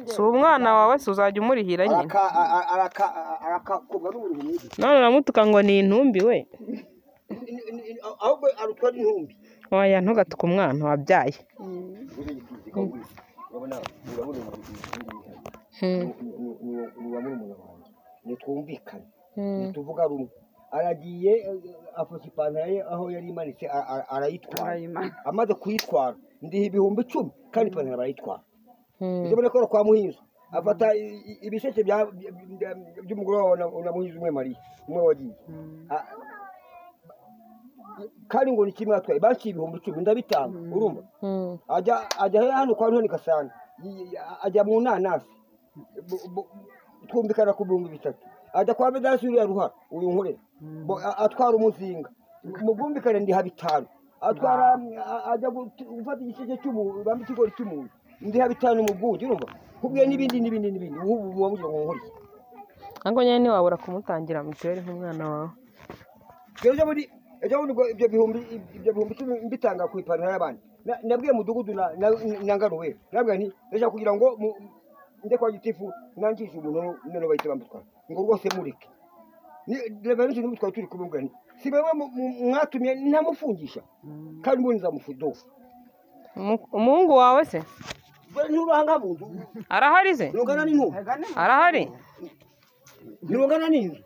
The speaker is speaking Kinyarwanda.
Si umwana wawe se uzajya umurihira nyine. Arakakobwa n'umuntu mwiza. None uramutuka ngo ni intumbi we. Ahubwo arutwa n'intumbi. Oya ntugatuke umwana wabyaye. Urabona ni murumuna wanjye, ntitwumvikane, ntituvuga rumwe. Aragiye afashe ipantaro ye aho yari imanitse arayitwara. Amaze kuyitwara ndiha 10,000 kandi ipantaro barayitwara. Ndabona ko kwa Muhinzi afata ibisheke by'umugore wawe na Muhinzi umwe Mariya umwe wagiye, kandi ngo ni kimwe atwaye baciye 10,000 ndabitanga. Urumva ajya hano kwa Ntoni Gasana, ajya mu nanasi twumvikana ku 3,000. Ajya kwa Bedasi uriya ruhara uyu nkorera atwara umuzinga mu bwumvikane ndiha 5. Atwara ajya gufata igisheke cy'umuntu bamba ikigori cy'umuntu ndiha 5 mu bwunge. Urumva kubwiye n'ibindi n'ibindi n'ibindi. Ubu mugira ngo nkore iki? Ariko nyine ntiwabura kumutangira mituweli nk'umwana wawe. Ejo bundi ibyo 10,000 mbitanga ku ipantaro y'abandi. Nabwiye mudugudu na Ngaruwe, nabwiye nti ndashaka kugira ngo njye kwa gitifu nangishe umuntu none bahita bamutwara ngo rwose mureke. Reverence n'umutwara turi kumwe nti si wewe mwatumye ntamufungisha kandi mbona nzamufudo. Umuhungu wawe se nturanga mu nzu arahari se? Ntirungana n'intumbi. Arahari? Ntirungana n'inzu.